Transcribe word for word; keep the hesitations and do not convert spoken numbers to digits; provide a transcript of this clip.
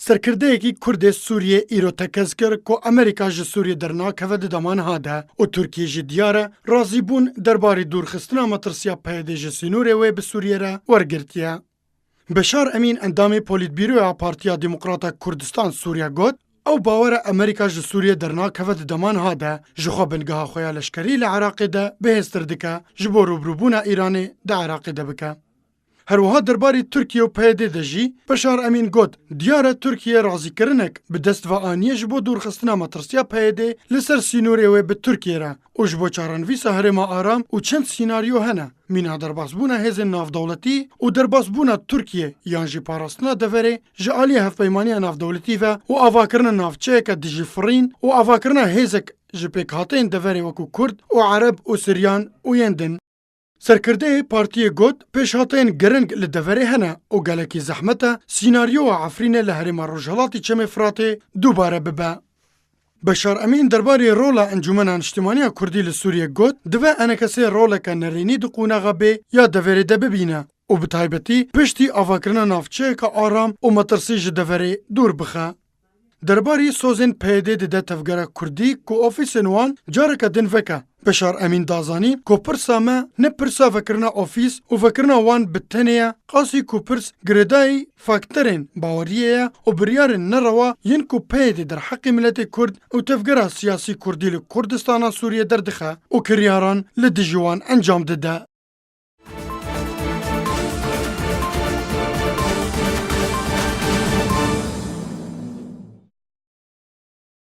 Serkirdeyekî Kurd ê Sûriyê îro tekez kir ku Amerîka ji Sûriyê dernakeve di dema niha de û Tirkiye jî diyar e razîbûn derbarî dûrxistina metirsiya P Y D ji sînorê wê bi Sûriyê re wergirtiye. Beşar Emîn endamê Polîtbîroya Partiya Demokrata Kurdistan Sûriye got, ew bawer e Amerîka ji Sûriyê dernakeve di dema niha de ji xwe bingeha xwe ya leşkerî li Iraqê de bihêztir dike, ji bo rûbirûbûna Îranê di Iraqê de bike. Her wiha derbarî Tirkiye û P Y D de jî Beşar Emîn got, diyar e Tirkiye razîkirinek bi dest ve aniye ji bo dûrxistina metirsiya P Y D li ser sînorê wê bi Tirkiye re û ji bo çarenivîsa herêma aram û çend sînaryo hene. Mîna derbasbûna hêzên navdewletî û derbasbûna Tirkiye yan jî parastina deverê ji aliyê Hevpeymaniya Navdewletî ve û avakirina navçeyeke dijî firîn û avakirina hêzek ji pêkhateyên deverê wekû Kurd û Ereb û Siryan û yên din. Serkirdeyê partiyê got, pêşhateyên giring li deverê hene û gelekî zehmet e sînaryoya Efrînê li herêma rojhilatî Çemê Firatê dubare bibe. Beşar Emîn derbarê rola Encûmena Niştimaniya Kurdî li Sûriyê got, divê enekesê roleke nerênî di qonaxa bê ya deverê de bibîne û bi taybetî piştî avakirina navçeyeke aram û metirsî ji deverê dûr bixe. Derbarî sozên P Y D dide tevgera Kurdî ku ofîsên wan careke din veke. Beşar Emîn da zanîn ku pirsa me ne pirsa vekirina ofîs û vekirina wan bi tenê ye, qasî ku pirs girêdayî faktorên baweriyê ye û biryarên nerewa yên ku P Y D derheqê miletê Kurd û tevgera siyasî Kurdî li Kurdistana Sûriyê derdixe û kiryaran li dijî wan encam dide.